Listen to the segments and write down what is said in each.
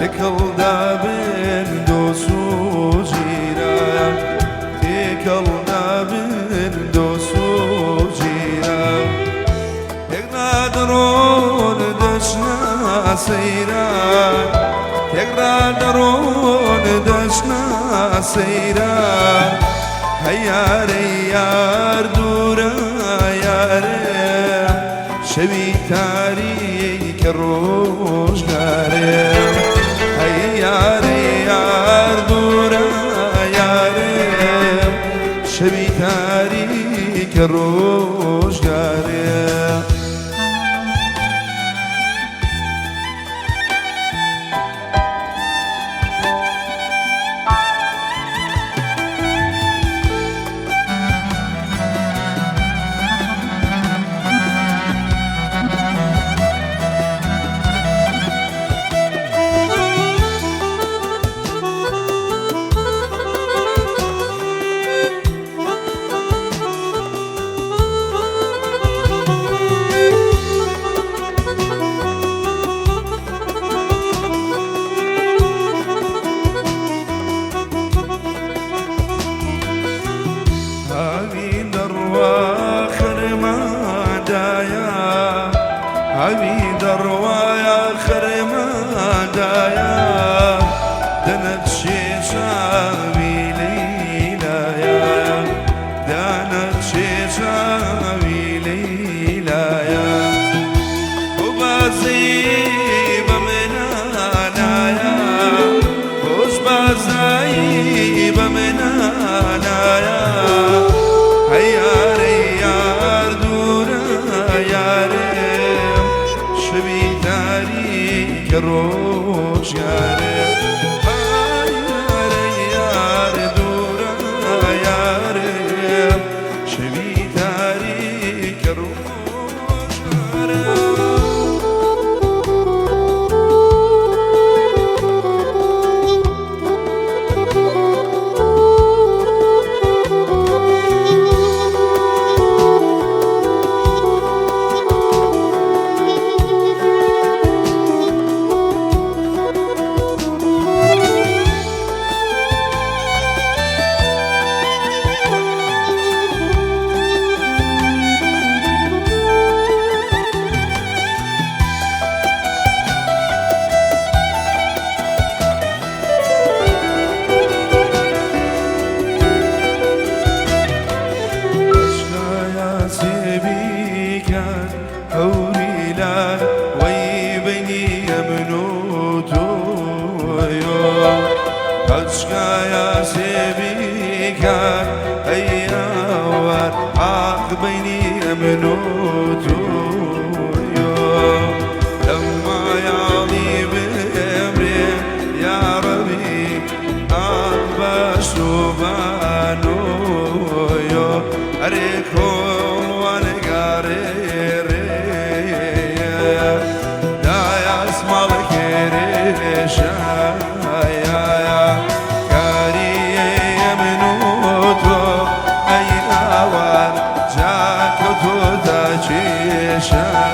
تێکەڵ دابن دۆس و جیران، تێکەڵ نابن دۆس و جیران. تێکڕا دەڕۆن دەچنە سەیران، تێکڕا دەڕۆن دەچنە سەیران. هەیارەی یار دوورە یارێ، شەوی تاریکە ڕۆژگارێ. هەی یارەی یار دوورە یارێ، شەوی تاریکە ڕۆژگارێ. هاوین دەڕوا خەرمادایە، هاوین دەڕوایە خەرمادایە، دەنەخشێ چاوی لەیلایە، دانەخشێ چاوی لەیلایە. بۆ بازی بە منانایە، خۆش بازایی بە منانایە. هەیارەی یار دوورە یارێ، شەوی تاریکە ڕۆژگارێ. هەیارەی یار دوورە یارێ، شەوی تاریکە ڕۆژگارێ. ئەشکایە سێبیکان هەوری لای وەی بەینی ئەمن و تۆیۆ. ئەشکایە سێبیکان ئەی یاوەر ئاخ بەینی ئەمن و تۆیۆ. لەما یاڵی بمرێ یا ڕەبی ئاخ باش و بانۆیۆ. ئەرێ کۆڵوانگارێ ڕێ دایاس ماڵکێرێشایە، کاریە من و تۆ ئەی ئاوار جاکەوتۆتە کێشایە.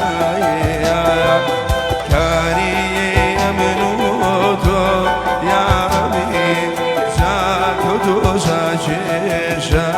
کاریە من و تۆ یاڕەبی جاکەوتۆتە کێشایە.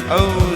ئەو.